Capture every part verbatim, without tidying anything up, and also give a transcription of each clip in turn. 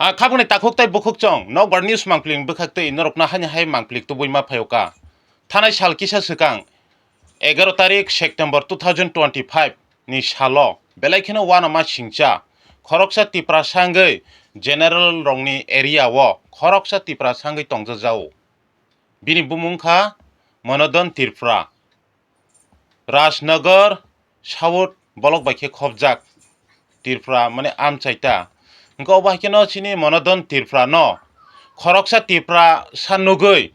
A khabangni takhuk tei bukhuk chwng Nokbar News mangpili ni bwkhak twi norokno haini hai mangpili tubui ma phaio ka. Thanai sal kisa swkang, egaroh tarik September two thousand twenty-five ni salo belai kheno uanama singcha khoroksa Tiprasa wngwi general rokni area o khoroksa Tiprasa wngwi tongjajago. Bini bumung wngkha Monodon Tripura. Rajnagar South bolok bai khe khopjak Tripura, mane amchaita. Hwnkhe obo hai kheno chini Monodon Tripura no khoroksa Tiprasa nugwi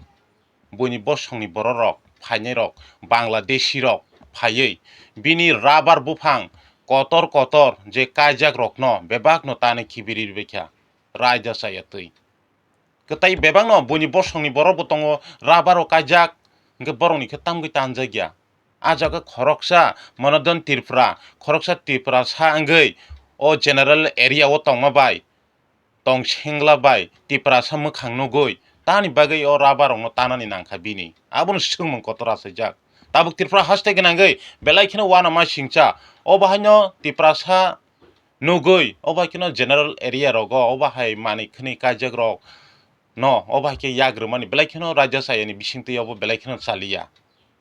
buini bosongni bororok phainairok, Bangladeshi rok phaiwi bini rabar buphang kotor kotor je kaijak rokno bebakno tani khibiri rwbaikha raida chaya twi. Kwtai bebakno buini bosongni borok bo tongo, rabar o kaijak, hwnkhe borokni khe tamgwi tanjakya. A jaga khoroksa Monodon Tripura, khoroksa Tiprasa wngwi o general area o tongma bai, tong sengla bai Tiprasa mwkhang nugwi tani bagwi o rabar rokno tanani nangkha bini. Abono swngmung kotor achaijak. Tabuk Tripura haste gwnangwi belai kheno uanama singcha. O bahaino Tiprasa nugwi, obo hai kheno general area rogo, obo hai manwi khwnwi kaijak rok no, obo hai khe yak rwmani, belai kheno raida chayani bisingtwi obo belai kheno chaliya.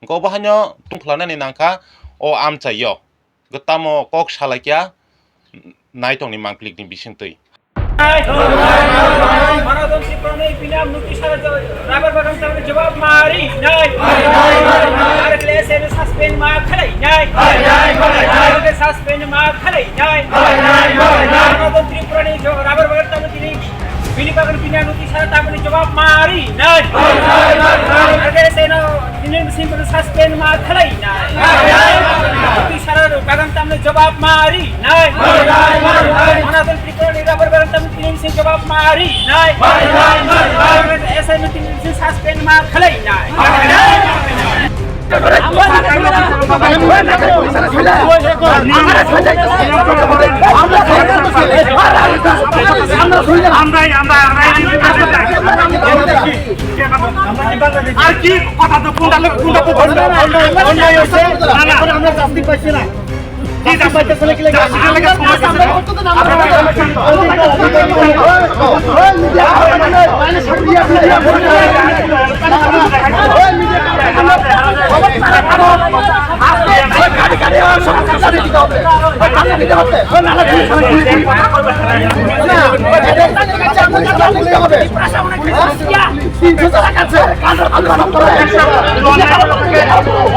Hwnkhe obo haino tungphlanani nangkha o amchaio. Hwnkhe tamo kok salaikya naitongni mangplikni bisingtwi. Monodon Tripurani bini notice sara rabar bagan tamni jawab mari nai. Ar kle se suspend ma khalai nai. Ar kle suspend ma khalai nai. Monodon Tripurani jo rabar bagan tamni tini bini bagan bini notice sara tamni jawab mari nai. Ar kle se no tini sim suspend ma khalai nai. Notice sara bagan tamni jawab mari nai. Monodon Tripurani rabar bagan tamni tini sim jawab mari nai. Ar kle se no tini sim suspend ma khalai nai. আমরা, আমরা, আমরা, আর কি কথা তো কোনটা লোক, কোনটা তো ধরবে? অন্যায় হয়েছে, না, না। এখন আমরা শাস্তি পাইছি না। কি শাস্তি? শাস্তি পেলে কি লাগে? শাস্তি পেলে কি সমস্যা আছে?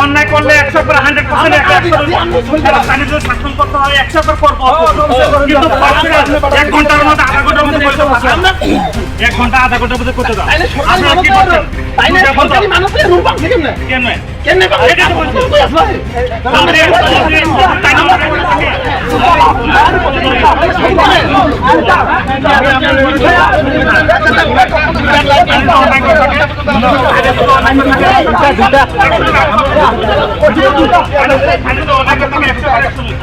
অন্যায় করলে একশো করে হান্ড্রেড পার্সেন্ট একশো করে শাসন করতে হয়, একশো করে করবো। কিন্তু এক ঘন্টার মধ্যে, আধা ঘন্টার মধ্যে করতে পারবো না। এক ঘন্টা, আধা ঘন্টার মধ্যে করতে দাও। আপনারা কি করছেন? তাই না? সরকারি মানুষের রূপ আপনি কেমনে? কেমনে? কেমনে পাবো? এটা তো বলছি। আমরা এক ঘন্টা, তাই না?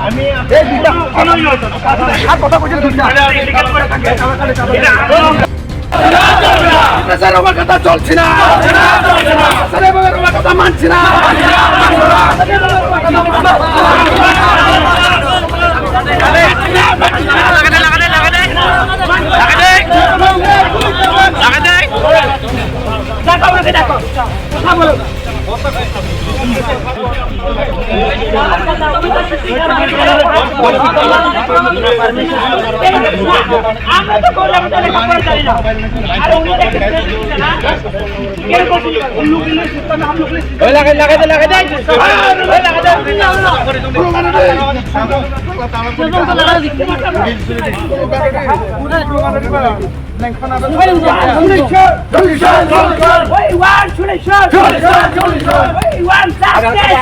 আমি এই দুইটা। আর কথা কইছেন দুইটা। স্যার, আমার কথা চলছে না। স্যার, আমার কথা মানছে না। আমরা তো করলাম, তাহলে খবর জানি না। আর অন্য দেখে না। ওই লাগাই, লাগাই দে, লাগাই দে। ওই লাগাই দে। We want solution! We want justice!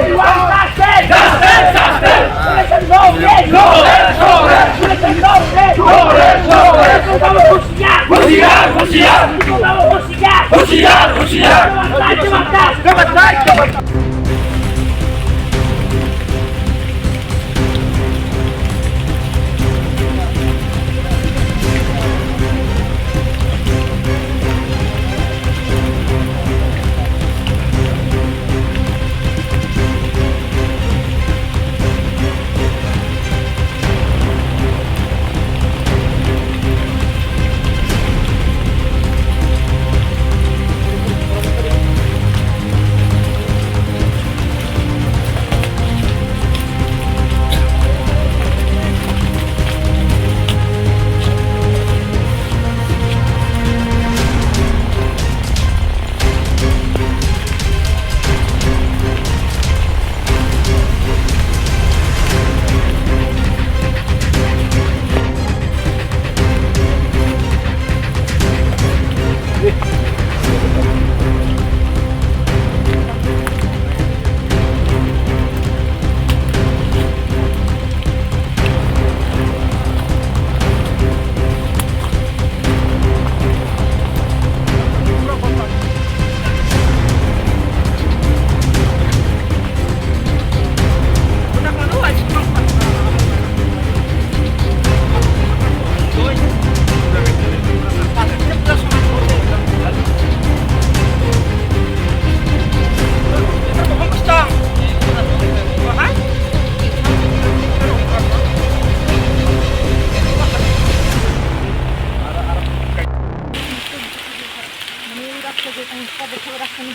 We want justice! Solution no rest! Solution no rest! Solution no rest! Husiar! Husiar! Husiar! Husiar! Husiar! Husiar!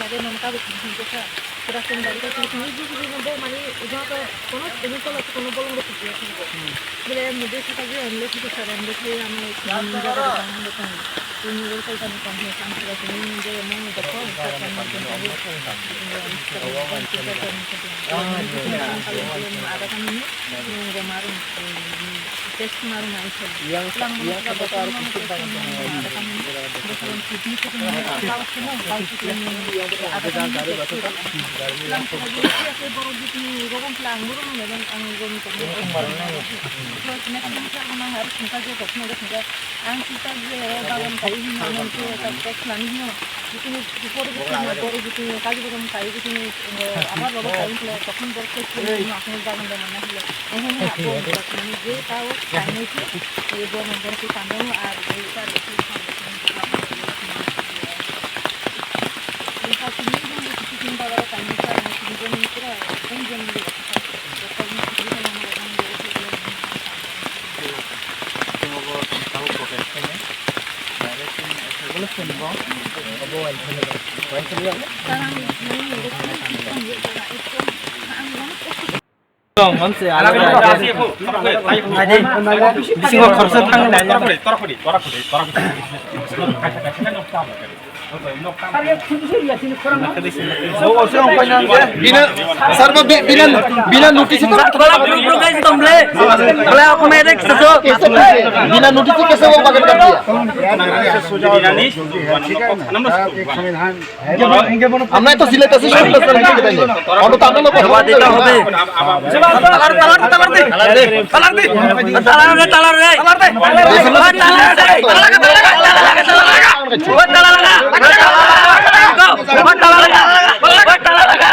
Lage mani kabo simi simi khe kha. Khe dak chwng dak khe simi simi, buji buji no bo mani ujang khe kono ujang tola khe kono bolong rw khe ya khe bo. Bole ang mujhe khe kha je ang le khe kha ang le khe jaga da ang le khe. Tini le khe kami kami khe kami khe kami je mo mo da kho khe kami khe kami. Ada kami ni nunggu marung. Yang yang kata taruh kusuk banget. Ang sita je bagan kai hin ano ke ta tek lani hin. Bikini before bikini before bikini kaji bikini kai bikini abar baba kai hin tokon bor ke kini hin asal bagan da mana hin. Ang hin ha bo mani je tao kai nai ke. Ye bo number ke kandang ar je ta re ke kandang. Bikini baba kai nai ka ni bikini pura jeng jeng. Bisingo khoroksa thang nai. Bina, sir, bo bi-, bina, bina notice. Bina notice kesa wong bagan kar diya. আমরা তো সিলেট আছি, সব তো সিলেট আছি। অন্তত আমরা লোক জবাব দিতে হবে। তালার, তালার, তালার দে। তালার দে। তালার দে। তালার দে। তালার দে। ওই তালা লাগা, তালা লাগা, তালা লাগা, তালা লাগা। ওই তালা লাগা। ওই তালা লাগা। ওই তালা লাগা।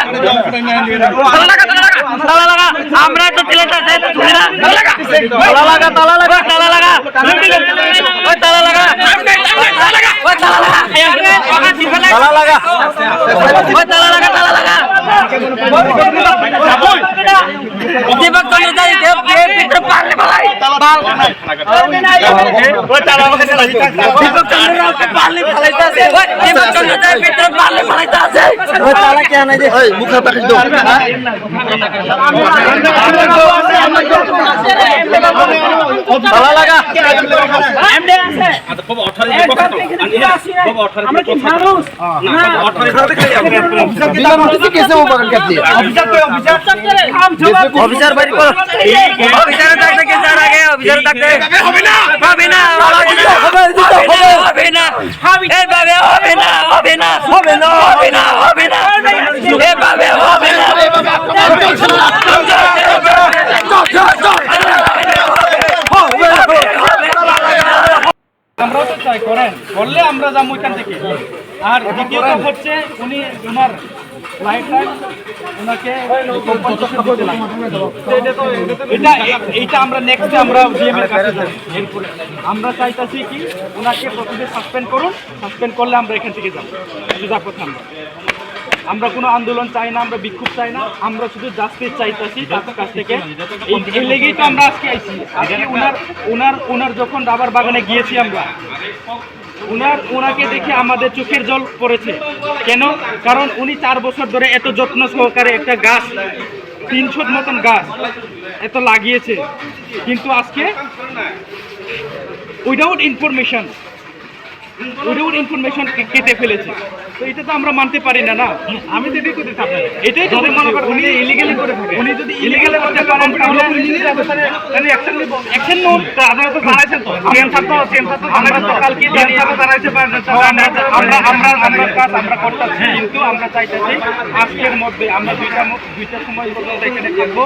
তালা লাগা, তালা লাগা। তালা লাগা। আমরা তো সিলেট আছি, তালা লাগা। তালা লাগা, তালা লাগা। তালা লাগা। ওই তালা লাগা। ওই তালা লাগা। তালা লাগা। ওই তালা লাগা, তালা লাগা। দীপক চন্দ্র দাস, দে, দে, ভিতরে পারলে ভালাই। পার-, দীপক চন্দ্র দাস, পারলে ভালাই তো আছে। ওই দীপক চন্দ্র দাস, ভিতরে পারলে ভালাই তো আছে। ওই তালা কে আনে দে? এই, মুখ হাত রাখিস তো। তালা লাগা। আচ্ছা, বাবা, আঠারো দিন কথা তো। আনি, বাবা, আঠারো দিন কথা। আমরা কি মানুষ? না, বাবা, আঠারো দিন কথা। বিনা নোটিশে কেসে ও বাগান কাটলি? অফিসার কই, অফিসার? অফিসার বাইর কর। অফিসারে ডাকতে কে স্যার আগে? অফিসারে ডাকতে। হবে না। হবে না, হবে না। হবে, দিতে হবে। হবে না। এইভাবে হবে না, হবে না। হবে না। হবে না, হবে না। এভাবে হবে না। আমরাও তো চাই করেন, করলে আমরা যাবো এখান থেকে। আর দ্বিতীয়ত হচ্ছে উনি ওনার লাইফ টাইম ওনাকে কম্পেনসেশন দিতে লাগে। এটা, এটা, এইটা আমরা নেক্সটে আমরা ডিএম এর কাছে যাবো। এরপরে আমরা চাইতাছি কি ওনাকে প্রথমে সাসপেন্ড করুন, সাসপেন্ড করলে আমরা এখান থেকে যাবো, সোজা কথা। আমরা, আমরা কোনো আন্দোলন চাই না, আমরা বিক্ষোভ চাই না, আমরা শুধু জাস্টিস চাইতাছি তার কাছ থেকে। এই, এই লেগেই তো আমরা আজকে আইছি। আজকে ওনার, ওনার, ওনার যখন রাবার বাগানে গিয়েছি আমরা, ওনার, ওনাকে দেখে আমাদের চোখের জল পড়েছে। কেন? কারণ উনি চার বছর ধরে এত যত্ন সহকারে একটা গাছ, তিনশো মতন গাছ এত লাগিয়েছে, কিন্তু আজকে উইদাউট ইনফরমেশন, উইদাউট ইনফরমেশন কেটে ফেলেছে। তো এটা তো আমরা মানতে পারি না, না? আমি তো এটাই করতে চাই। এটাই তো যদি মনে করেন উনি ইলিগালি করে থাকে, উনি যদি ইলিগালি করতে পারেন, তাহলে উনি যদি তাহলে অ্যাকশন নিব। অ্যাকশন নিন। তো আপনারা তো জানাইছেন তো, সিএম স্যার তো, সিএম স্যার তো জানাইছেন তো। কালকে সিএম স্যার তো জানাইতে পারেন তো। আমরা, আমরা, আমরা, আমরা কাজ আমরা করতেছি, কিন্তু আমরা চাইতেছি আজকের মধ্যে আমরা দুইটা ম-, দুইটার সময় পর্যন্ত এখানে থাকবো।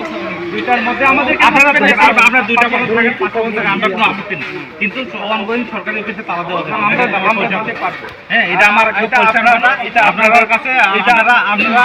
দুইটার মধ্যে আমাদের আপনারা, আপনারা দুইটা পর্যন্ত থাকেন, পাঁচটা পর্যন্ত থাকেন, আমরা কোনো আপত্তি নেই, কিন্তু অনগোয়িং সরকারের কাছে তালা দেওয়া যাবে না। আমরা, আমরা দিতে পারবো। হ্যাঁ, এটা আমার একটা পয়সা না, এটা আপনার কাছে, এটা আপনারা, আপনারা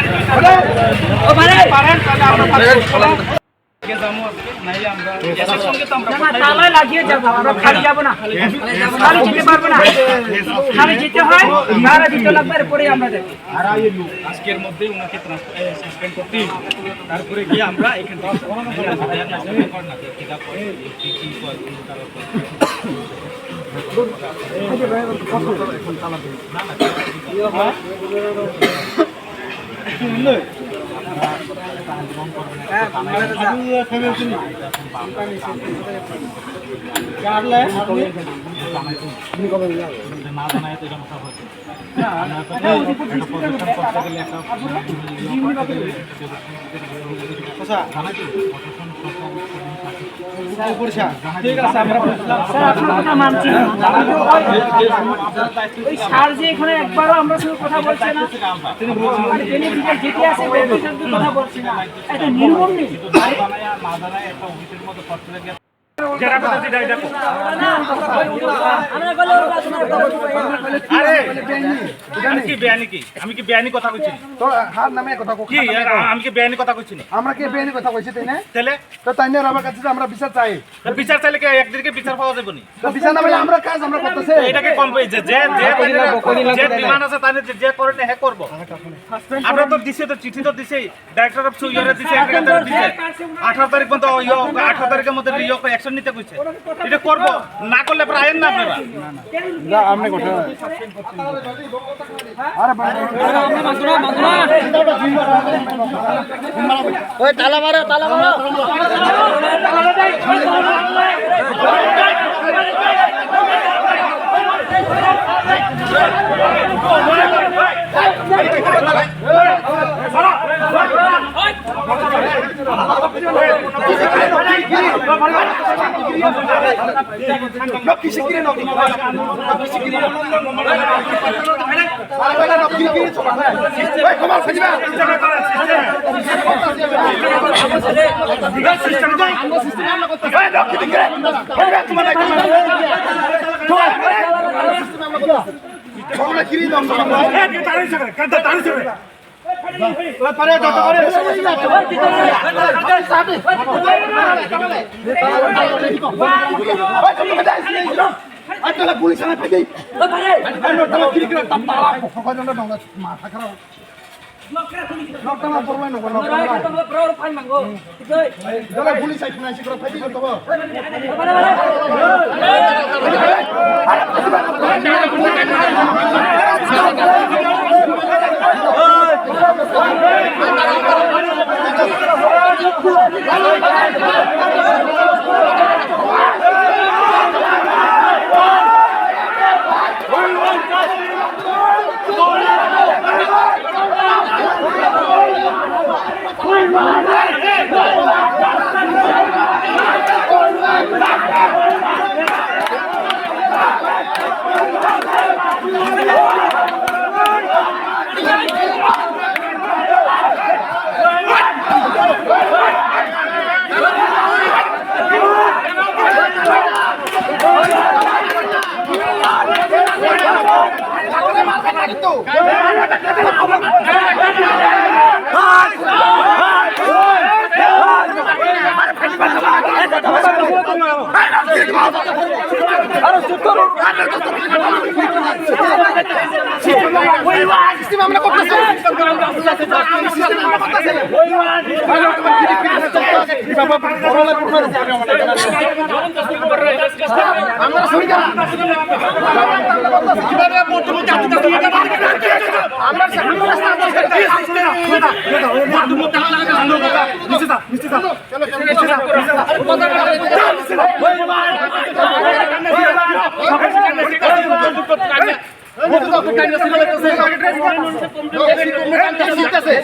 ও ভাই। পারেন, তাহলে আমরা পারেন। আজকে যাবো, আজকে নাইলে আমরা এসের সঙ্গে তো আমরা না, না, তালায় লাগিয়ে যাবো, আমরা খালি যাবো না। খালি যেতে পারবো না। খালি যেতে হয়, ভাড়া দিতে লাগবে, এরপরেই আমরা যাবো। আজকের মধ্যে ওনাকে ট্রান্সফার, এ, সাসপেন্ড করতে হবে। তারপরে গিয়ে আমরা এখান থেকে ঠিক আছে, আমরা বুঝলাম। স্যার, আপনার কথা মানছি। ওই স্যার যে এখানে একবারও আমরা সঙ্গে কথা বলছে না। আর বেনিফিটের যেটি আছে, বেনিফিটের কথা বলছে না। এটা নিয়ম নেই। যারা কথা সেটাই দেখো। আরে, আমি কি বেআইনি কি? আমি কি বেআইনি কথা কইছি? তো হার নামে কথা কো, কি? খারাপ নামে কো। আমি কি বেআইনি কথা কইছি? আমরা কি বেআইনি কথা কইছি তাই না? তাহলে? তো তাই না আমার কাছে আমরা বিচার চাই। তো বিচার চাইলে কি একদিনকে বিচার পাওয়া যাবে নি? তো বিচার না পেলে আমরা কাজ আমরা করতেছি। এটা কি কম পেয়েছে? যে, যে, যে ডিমান্ড আছে তাই না, যে, যে করে না, হে করবো। আমরা তো দিছি, তো চিঠি তো দিছি। ডাইরেক্টর অফ সুইয়ারে দিছে, এখানে তারা দিছে। আঠারো তারিখ পর্যন্ত ইয়ে, আঠারো তারিখের মধ্যে ইয়ে অ্যাকশন নিতে কইছে। এটা করবো, না করলে পরে আইন না আপনারা। না, আপনি কথা। আরে ভাই। ওই তালা মারো, তালা মারো।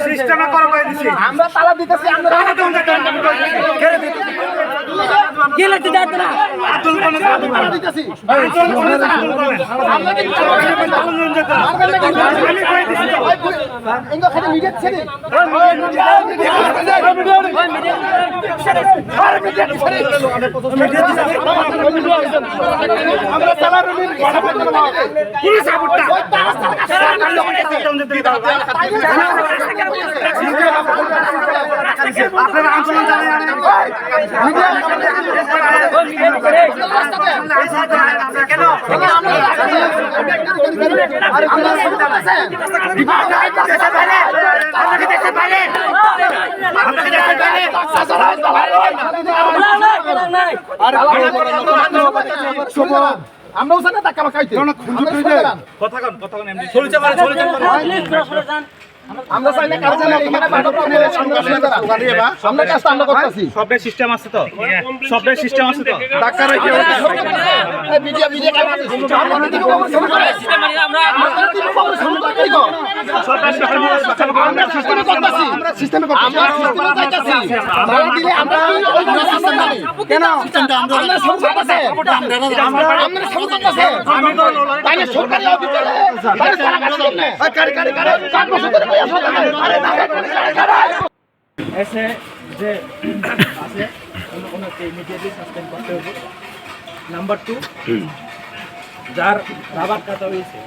সিস্টেমে করো কই দিছি। আমরা তালা দিতেছি, আমরা তালা দিতেছি। গেলে তো যাইতো না। আব্দুল কোন তালা দিতেছি। আমরা কিন্তু মারবেন না কিন্তু। আমি কই দিছি তো। ইন্দো খালি মিডিয়া ছেড়ে। আমরা ওখানে ধাক্কা মাখাইতে। না, না, খুঁজে আমরা টুজে। সরে দাঁড়ান। কথা কন, কথা কন, এমনি। চলছে মানে, চলছে মানে। আমরা চাই না কারো যেন এখানে বাধা পড়ে, আমরা সরে দাঁড়ান। আমরা কাজটা আমরা করতেছি। সবটাই সিস্টেম আছে তো? সবটাই সিস্টেম আছে তো? ধাক্কা রেখে এই মিডিয়া, মিডিয়া কেন আছে? আমরা টিভি কভার শুরু করে। আমরা টিভি কভার শুরু করে কি গো? আমরা সিস্টেমে করতেছি। আমরা সিস্টেমে করতেছি। আমরা সিস্টেমে যাইতেছি। তারা দিলে আমরা ওই সিস্টেম জানি। কেন? আমরা সব করতেছে। আমরা সব করতেছে। তাহলে সরকারি অফিসার, তাহলে তারা কাজ করবে। আরে, আরে, আরে, আরে, আরে, আরে, আরে। এসে যে আছে, ওন-, ওনাকে ইমিডিয়েটলি সাসপেন্ড করতে হবে। নাম্বার টু, যার রাবার কাটা হয়েছে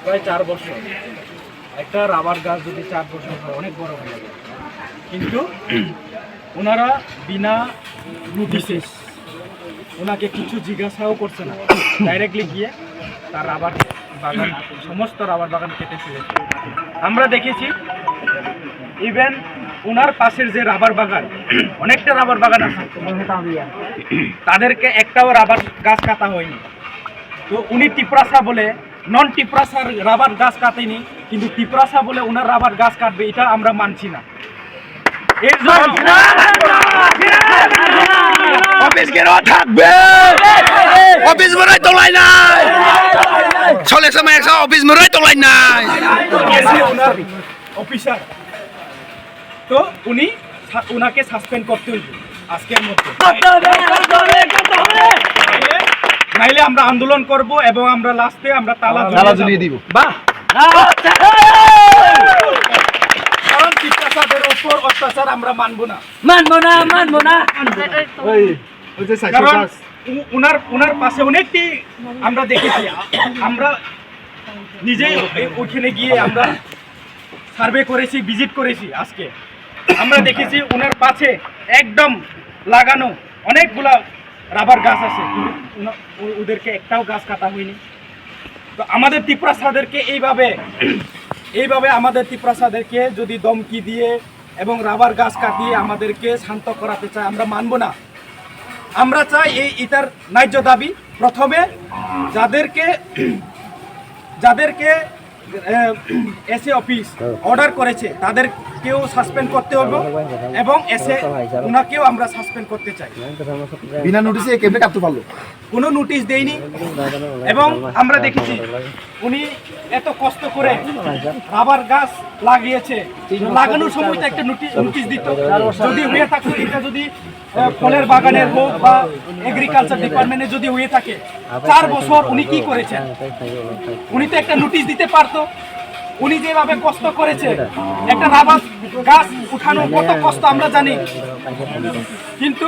প্রায় চার বছর, একটা রাবার গাছ যদি চার বছর হয়, অনেক বড় হয়ে যায়। কিন্তু ওনারা বিনা নোটিশে ওনাকে কিছু জিজ্ঞাসাও করছে না, ডাইরেক্টলি গিয়ে তার রাবার বাগান, সমস্ত রাবার বাগান কেটে ফেলেছে। আমরা দেখেছি, ইভেন ওনার পাশের যে রাবার বাগান, অনেকটা রাবার বাগান আছে, তাদেরকে একটাও রাবার গাছ কাটা হয়নি। তো উনি তিপ্রাসা বলে, নন তিপ্রাসার রাবার গাছ কাটেনি, কিন্তু তিপ্রাসা বলে ওনার রাবার গাছ কাটবে, এটা আমরা মানছি না। এর জন্য অফিস ঘেরাও থাকবে, অফিস মনে হয় তোলাই নাই, চলে সময় একশো অফিস মনে হয় তোলাই নাই। এসে ওনার অফিসার, তো উনি সা-, ওনাকে সাসপেন্ড করতে হইবে আজকের মধ্যে। করতে হবে, করতে হবে, করতে হবে। নাইলে, নাইলে আমরা আন্দোলন করব এবং আমরা লাস্টে আমরা তালা তালা ঝুলিয়ে ঝুলিয়ে দিব। দিব। বাহ। কারণ তিপ্রাসাদের উপর অত্যাচার আমরা মানব না। মানব না, মানব না। ওই, ওই যে সাইকেল কারণ বাস। উ-, উনার, উনার পাশে অনেকটি আমরা দেখেছি। আমরা নিজেই ওই-, ওইখানে গিয়ে আমরা সার্ভে করেছি, ভিজিট করেছি আজকে। আমরা দেখেছি ওনার পাশে একদম লাগানো অনেকগুলা রাবার গাছ আছে, কিন্তু ওনা-, ও-, ওদেরকে একটাও গাছ কাটা হয়নি। তো আমাদের তিপ্রাসাদেরকে এইভাবে, এইভাবে আমাদের তিপ্রাসাদেরকে যদি ধমকি দিয়ে এবং রাবার গাছ কাটিয়ে আমাদেরকে শান্ত করাতে চায়, আমরা মানব না। আমরা চাই এই ইটার ন্যায্য দাবি। প্রথমে যাদেরকে, যাদেরকে এসি অফিস অর্ডার করেছে, তাদেরকেও সাসপেন্ড করতে হবে এবং এসে ওনাকেও আমরা সাসপেন্ড করতে চাই। বিনা নোটিশে কেমনে কাটতে পারলো? কোনো নোটিশ দেয়নি। এবং আমরা দেখেছি উনি এত কষ্ট করে রাবার গাছ লাগিয়েছে, লাগানোর সময় তো একটা নোটিশ, নোটিশ দিত। যদি হয়ে থাকতো, এটা যদি আহ, ফলের বাগানের হোক বা এগ্রিকালচার ডিপার্টমেন্টে যদি হয়ে থাকে, চার বছর উনি কি করেছেন? উনি তো একটা নোটিশ দিতে পারতো। উনি যেভাবে কষ্ট করেছে, একটা রাবার গাছ উঠানো কত কষ্ট আমরা জানি, কিন্তু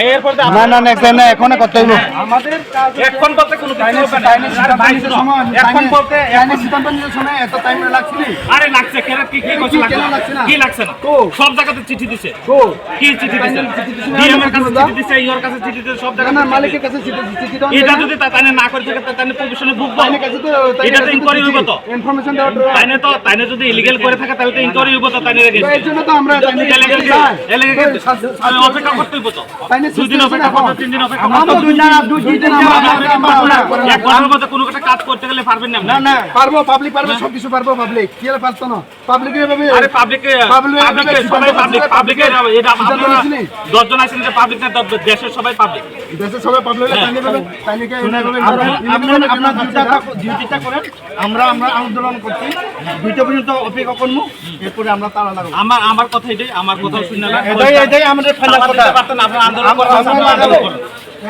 এরপর তো না, না, next time না, এখনই করতে হইব। আমাদের কাজ হচ্ছে এখন বলতে কোনো কিছু তাই না, হবে না। তাই না, আরে সিদ্ধান্ত ভাই, নিতে শোনো, সময়, এখন তাই না, বলতে তাই না, এখন সিদ্ধান্ত নিতে সময় এত time লাগছে নি? আরে লাগছে, কেন, কি, কি কি, করছে, লাগছে কেন না? লাগছে না? কি লাগছে না? তো? সব জায়গাতে চিঠি দিছে। তো? কি চিঠি দিছে? তাই না, চিঠি দিছে না, ডিএম এর কাছে চিঠি দিছে, ইওর কাছে চিঠি দিছে, সব না, জায়গাতে না, চিঠি মালিকের দিছে। কাছে চিঠি দিছে, চিঠি দেওয়া এটা হয়নি। যদি তা-, তাই না, না করে থাকে, তা-, তাই না, প্রশাসনে ভুগবো। তাই না, কাছে তো, তাই না, এটা তো কাছে তো inquiry চিঠি, হইব তো। Information দেওয়ার দরকার। তাই না তো, তাই না যদি illegal করে থাকে, তাহলে তো inquiry হইব তো, তাই না, এর against এ। এই জন্য তো আমরা তাই না এলে-, চিঠি এলে-, চাই। এলে-, তো সা-, সা-, অপেক্ষা করতে হইব তো। তাই না দুই দিন চিঠি অপেক্ষা চাই। করতে, তিন দিন অপেক্ষা আমরা করতে। তো দুই দিন আর দুই, দুই দিন আমরা, আমরা, আমরা, আমরা, আমরা, এক বছরের মধ্যে কোনো একটা কাজ করতে গেলে পারবেন না আপনি? না, না, পারবো, public পারবে, হ্যাঁ? সব কিছু পারবো public। কি আর পারতো না? Public এভাবে আরে public এ, public এ public এ এভাবে সবাই সিদ্ধান্ত public, নিতে public এ পারবে। এটা সিদ্ধান্ত আপনারা নিতে নেই। দশ জন আছেন যে public না, দশ, দেশের সবাই public। দেশের সবাই public হলে হ্যাঁ। তাই না এভাবে, তাই না কি শুনুন, এভাবে আপনার, এভাবে আপনার, আপনার duty টা, duty টা করেন। আমরা, আমরা আন্দোলন করছি, দুইটা পর্যন্ত অপেক্ষা করবো, এরপরে আমরা তালা লাগাবো। আমার, আমার কথা এটাই, আমার কথা শুনলেন না। এটাই, এটাই আমাদের final তালা দিতে কথা। পারতেন, আপনারা আন্দোলন আমরা, করতে পারতেন, আমরা আপনারা আন্দোলন লাগাবো। করুন।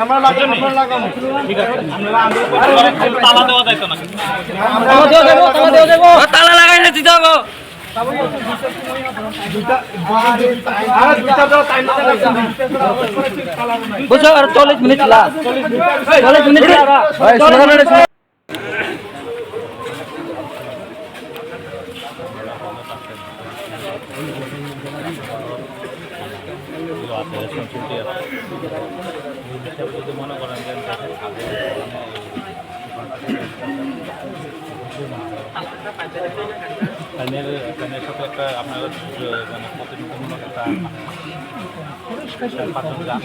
আমরা লাগাবো, আমরা লাগাবো। ঠিক আছে, আপনারা আন্দোলন করতে পারেন, কিন্তু তালা দেওয়া যাইতো না। তালা দেওয়া যাবো, তালা দেওয়া যাবো। ও, তালা লাগাই না, দিতে হবে। দুইটা, আরে দুইটা তো time আছে। বুঝছো, আর চল্লিশ মিনিট last। চল্লিশ মিনিট ছাড়া। ভাই, চল্লিশ মিনিট। যদি মনে করেন যে তাদের, তাদের সাথে একটা আপনারা, আহ, মানে প্রতিনিধিমূলক একটা, মানে, চার পাঁচজন যান।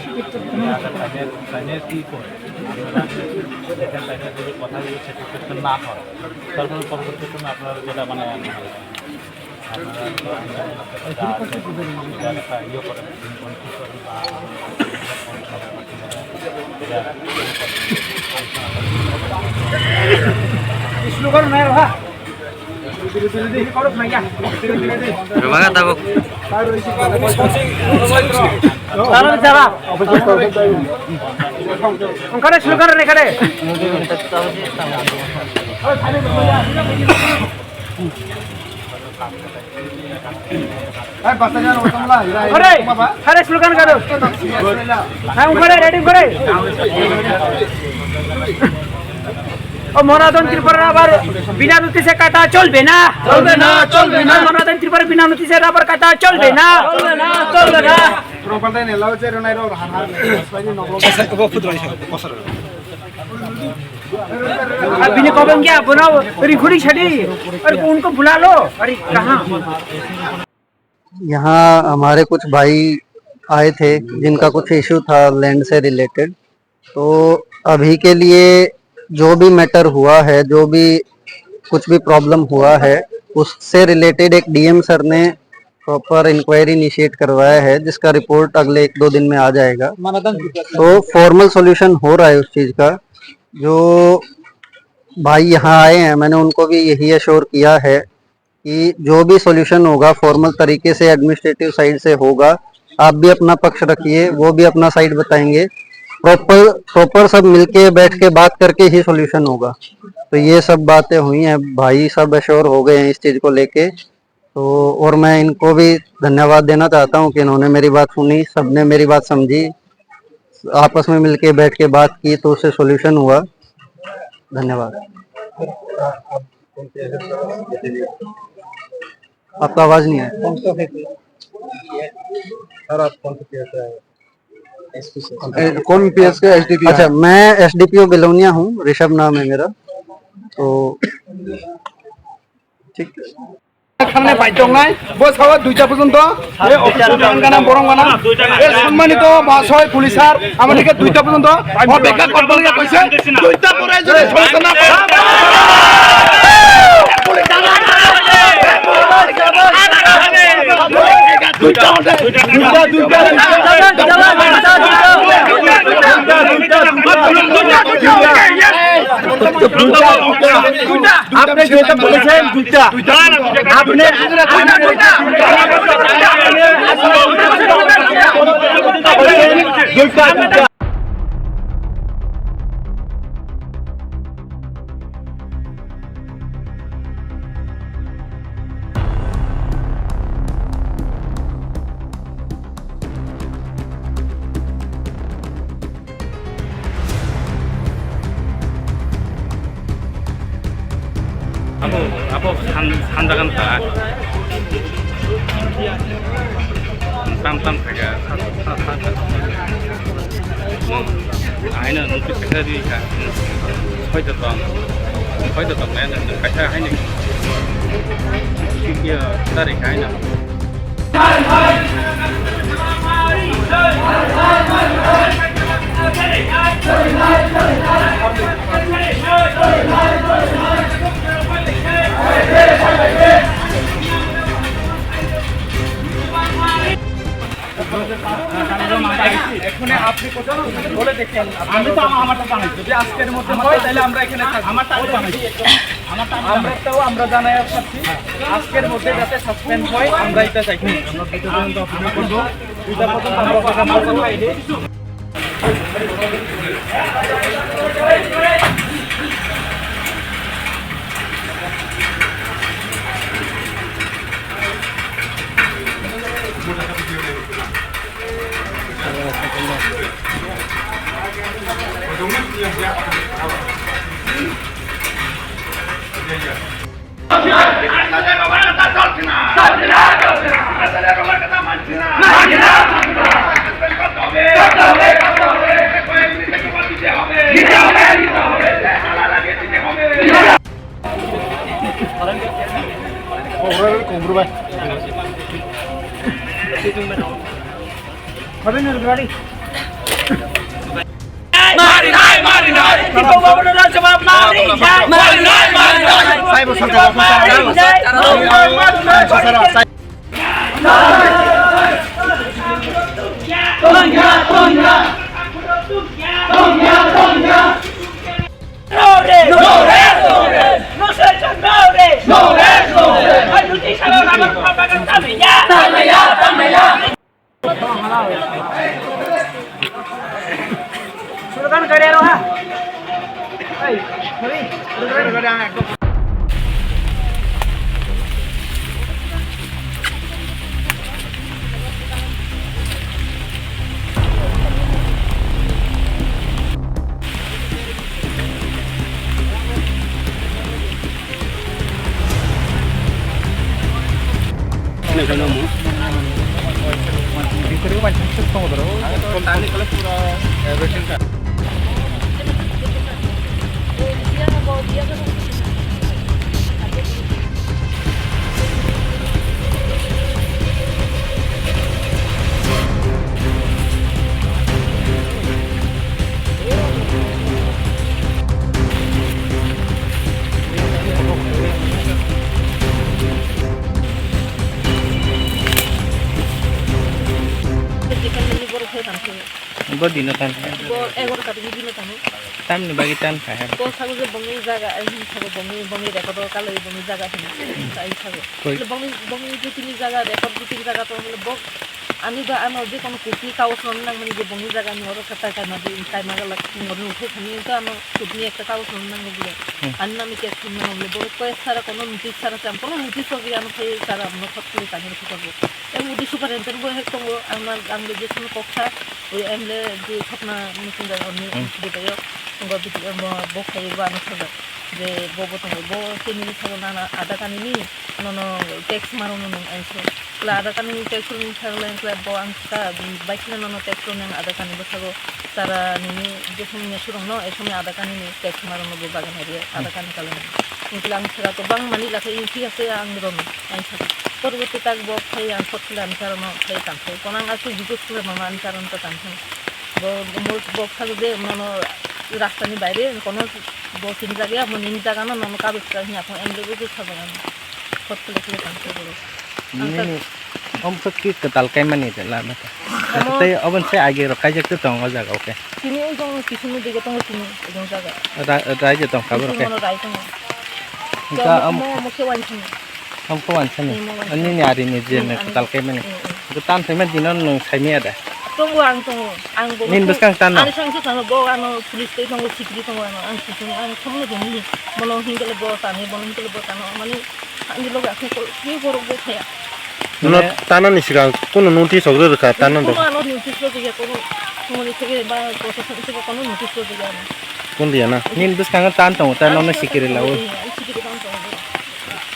আগে তাদের, তাদের কি করে? আপনারা দেখেন, তাদের যদি কথা যদি satisfaction না হয়, তারপরে পরবর্তী সময় আপনারা যেটা, মানে, আপনারা যা আছে, সেটা একটা ইয়ে করেন, স্লোগান নাই, হ্যাঁ। Rumah tabuk. Tara bicara. Ongkare slogan re kare. Are, are slogan karo. Hai, ongkare, ready ongkare. ও মনাতন ত্রিপুরার আবার বিনা নোটিশে কাটা চলবে না। চলবে না, চলবে না। মনাতন ত্রিপুরা বিনা নোটিশে রাবার কাটা চলবে না। চলবে না, চলবে না। আর বিনি কবেন গিয়া বোনা রিখুড়ি ছাড়ি। আর উনকো বুলা লো। আরে কাহা? यहाँ हमारे कुछ भाई आए थे जिनका कुछ इशू था लैंड से रिलेटेड। तो अभी के लिए जो भी मैटर हुआ है, जो भी कुछ भी प्रॉब्लम हुआ है, उससे रिलेटेड एक डीएम सर ने प्रॉपर इंक्वायरी इनिशिएट करवाया है, जिसका रिपोर्ट अगले एक दो दिन में आ जाएगा। तो फॉर्मल सॉल्यूशन हो रहा है उस चीज़ का। जो भाई यहाँ आए हैं, मैंने उनको भी यही अश्योर किया है कि जो भी सॉल्यूशन होगा फॉर्मल तरीके से एडमिनिस्ट्रेटिव साइड से होगा। आप भी अपना पक्ष रखिए, वो भी अपना साइड बताएंगे। प्रॉपर, प्रॉपर सब मिलके बैठ के बात करके ही सॉल्यूशन होगा। तो ये सब बातें हुई हैं, भाई सब अश्योर हो गए हैं इस चीज़ को लेके। तो और मैं इनको भी धन्यवाद देना चाहता हूँ कि इन्होंने मेरी बात सुनी, सबने मेरी बात समझी, आपस में मिलके बैठ के बात की तो उससे सॉल्यूशन हुआ। धन्यवाद। आपका आवाज नहीं आया। कौन सा है? सर, आप कौन सा केस है? एसपी से। ए, कौन पीएस का एसडीपीओ अच्छा, है? मैं एसडीपीओ बिलोनिया हूँ, ऋषभ नाम है मेरा। तो ठीक है। সামনে বাইক নাই, বস হওয়া দুইটা পর্যন্ত। এই অফিসার গানা বরং গানা। এই সম্মানিত মহাশয় পুলিশ স্যার, আমাদেরকে দুইটা পর্যন্ত অপেক্ষা করতে লাগে কইছে। দুইটা পরে যদি সমস্যা না পায়, দুইটা, দুইটা, দুইটা, দুইটা, দুইটা। আপনি যেটা বলেছেন দুইটা, আপনি দুইটা। Sanjagan ta. Tam tam khaga. Aina nungki khaga di kha. Hoito tong. Hoito tong na nung khaga haini. Kiki tari khaina. এখন আপনি কোথাও বলে দেখেন, আমি তো আমার, আমারটা বানাই। যদি আজকের মধ্যে হয়, তাহলে আমরা এখানে থাকবো। আমারটা আমি বানাই। আমারটা আমি বানাই। আমরাটাও আমরা জানাই আসছি, আজকের মধ্যে যাতে সাসপেন্ড হয়, আমরা এটা চাই। দুইটা পর্যন্ত আমরা কথা বলতে পারি। Marinai, marinai, marinai. Marinai, marinai. No rest! No rest! No rest! No rest! No rest! No rest! No rest! Ay, luti sa la, la, la, la, la, la, la, ya! Tama ya! Tama ya! Surutan gari aro ha. Hey, sorry. Bo dino tan. Bo egarota rigi dino tamo. Tamni bagwi tan kha he. Bo sago je bongni jaga, ai hin sago bongni, bongni record o kalai bongni jaga hin. Ai sago. Koi. Bongni, bongni jotini jaga, record jotini jaga to hwnle bo ani ba ano je kono kuki kaus no nang mani je bongni jaga ni oro kata kaima di, kaima gala ngor ni uthai thani to ano kutni ekta kaus no nang bole. Hmm. Ani nami case thum nang bole. Bo koi sara kono notice sara cham kono notice o bi ano phai sara ano phot kuli tani thok bo. Yang udi superintendent bo hek tongo, ang na, ang le je sini koksa, ui M L A je thokna meeting da oni Hmm. Betayo, tongo biti mo bo khai ba no thoda. Je bo bo tongo, bo sini ni thogo na na ada kani ni, no no tax maro no nung aiso. Kla ada kani ni tax ni thang le kla bo ang sa, bai sini no no tax no nang ada kani bo thogo. Tara nini jesong mesurong no, esong ada kani ni tek suma rong no bo bagan hari, ada kani kala ni. Ingkla ang sera to bang mani lakha ingkla se ang rom, ang sa. Porbote tak bo khai ang kot kila ang sara no khai tang khai. Konang asu jugus kila mama ang sara no tang khai. Bo, bo, bo khai je mono rasta ni baire, kono bo sini jaga, mo nini jaga no, nono kabis kila hini apong M L A bo je sabagan. Kot kila kila tang khai bo. Ang sa Nini omsok ki kwtal kaimani de lama ta. Omo Tei obon se agi rok kaijak te tongo jaga oke. Tini ujung kisu no dige tongo tini ujung jaga. Ra-, raije tong kabo Kisu roke. Mono rai tongo. Ka Omo, am omo, omo khe wansani. Am ko wansani. Omo wansani. Ani ni ari ni je Hmm, ne ani. Kwtal kaimani. Hmm, hmm. Ko tan thai ma dino nung sai mi ada. Tongo ang tongo. Ang bo Nin bwskang tan no. Ani sang se tano bo ano police tei tongo sikri tongo ano ang sikri ang thong no dong ni. Bono hingkele bo tani bono hingkele bo tano mani Ani loge aswk ko, twi borok bo thaya. No Mane tanani swkang kuno notice rok rwkha, tanani Kuno rok. Ano notice rwjak ya, kuno, kuno ni theke ba proshasoni theke kuno notice rwjak ya ano. Kun dia na? Nini bwskango tan tongo, ta nono sikiri lawo. Ai sikiri tan tongo.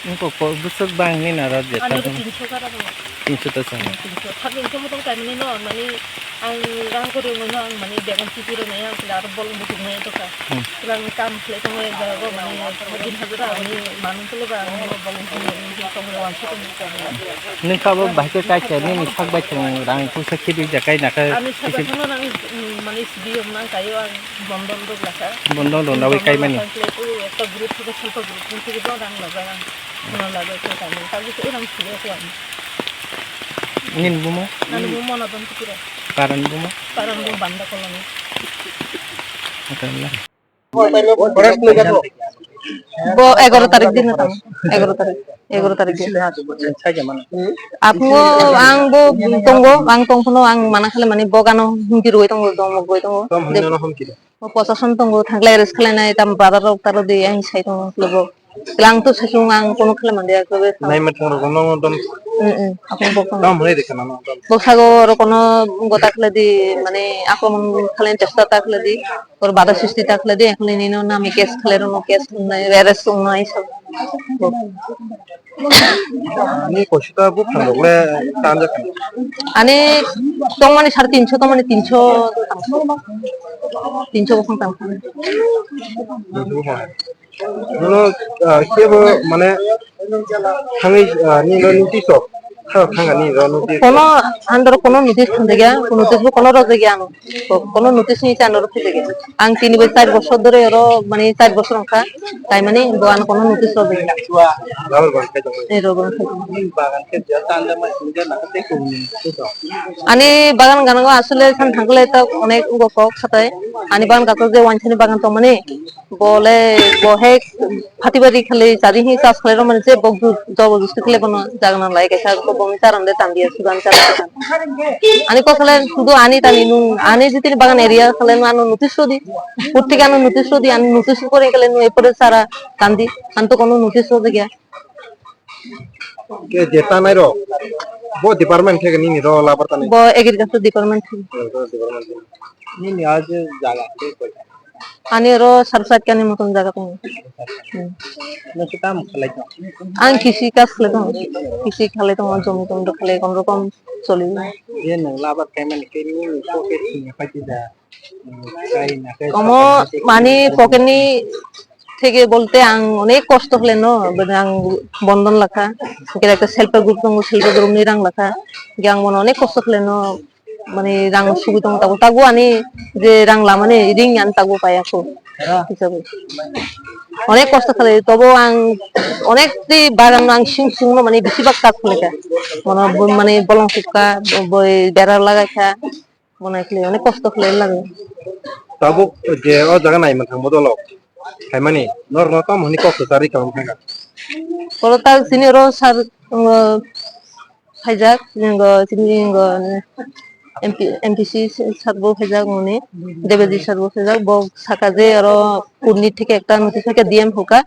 Wngkok ko bwswk bangni nara je Ani tabuk. Tinso kara tong. Tinso ta chana. Tinso. Thap tinso motong kaimani no, mani ang rang kori wngno ang mani begon sisi rwnai ang kila aro bolong bujuk nai to ka. Hmm. Kila ang kam khlai tong nai jaga go mani din hajara ang mani manung kilo ba ang bolong bujuk nai tong nai wan sisi tong nai. Nung ka bo bahai ke kai ke nini sak bai tong rang pusa kiri ja kai na ka. Ani saka kisi. Thano nang, mm, mani sidi yom nang kayo ang. Bondon rok lakha. Bondon rok nawi kaimani. Bondon lakha khlai tu ekta group theke self group ni theke bo rang lajak ang. Ono lajak khe kaimani. Kaisa rang sibya khe ang. Nini bumo? Nani bumo na don kutira. Paran bumo? Paran bumo Banda Colony. Akan lah. Bo egaro tarik din tang. Egaro tarik. Egaro tarik din. Aphungo ang bo tongo, ang tongphano ang mana khalimani bo gano humki rwui tongo, dongmok rwui tongo. Tom hwnwi nono humki rw. Bo proshashan tongo, thanglai arrest khlainai, tam brother rok taro di ang sai tongo, logo. Kla ang to saichung ang kono khalimani ya, kobe. Nai mathang rok no dom. Mm, mm, aphung bo tongo. Tom hwnwi rikha nono dom. Bo sago oro kono gota khlai di, mane akromon khlaina chesta ta khlai di. Or bada sisti ta khlai di, ekhli nino nami case khlai rwno, case wngnai, arrest wngnai, sab. Ani koshita buphang rok le tanja kha. Ani tongmani sare tinso, tongmani tinso, tinso buphang tang. Tinso buphang. Nono, ah, kebo mane thangwi, ah, nini notice o. Thang, thang ani notice. Kono andro kono notice thangjakya, kono notice bo kono rwjakya ano. Ko-, kono notice ni chano rw phijak ya. Ang tini bai char bosor dhore oro, mane char bosor wngkha. Taimani bo ano kono notice rw phijak ya. Rubber ban khai tongo. Ei rubber ban khai tongo. Bagan khe je tanja mai sinja na khe tei kung ni. Ani bagan gana go asole san thangkle ta onek ugo kok satai. Ani bagan katok je wansani bagan tongmani. Bole, bo he phatibari khali chari hi chas khlai romani je bok ju-, jobo justi khlai bono jagna lai kaisa ko bomi charan de tambiya sudan charan de tam. Ani ko khlai sudu ani tani nung ani jitini bagan area khlai no ano notice rodi. Purtik ano notice rodi ani notice kore khlai no epore sara tandi anto kono notice rodi gya. Ke je tanai ro. Bo department theke nini ro labar tanai. Bo agriculture department theke. Agriculture department theke. Nini aje jaga. Ani oro sar sat kani moton jaga tongo. Hmm. Nokhe tamo khalai tong? Ang kisi kaj khalai tongo. Kisi khalai tongo, jomi tomi rok khalai, kono rokom choli. Je nwng labar khaimani khe nini pocket sini phaidi da. Hmm, kai na kai Omo sakani mani pocket ni theke bolte ang onek kosto khlaino, bini ang bondon lakha. Hingke ekta self help group tongo, self help group ni rang lakha. Hingke ang bono onek kosto khlaino. Mane rang sugui tongo tabuk, tabuk ani je rang lamani ring ani tabuk pai aku. Hisabe. Onek kosto khlai, tobo ang onek tei bagan ang sing singno mane bisi bak kaj khlaikha. Mane bo-, mane bolong sukha, bo-, bera lagaikha. Mane khlai onek kosto khlai lage. Tabuk je o jaga nai mathang bodolok khaimani norno tamo hwnwi kok kwchar ri tong thangkha. Oro tak sini oro sar, uh, Khaijak, nwngo, chini nwngo, M P, M P C sir bo khaijak noni, Debedi sir bo khaijak, bo saka je oro kurni theke ekta notice khe D M hoka,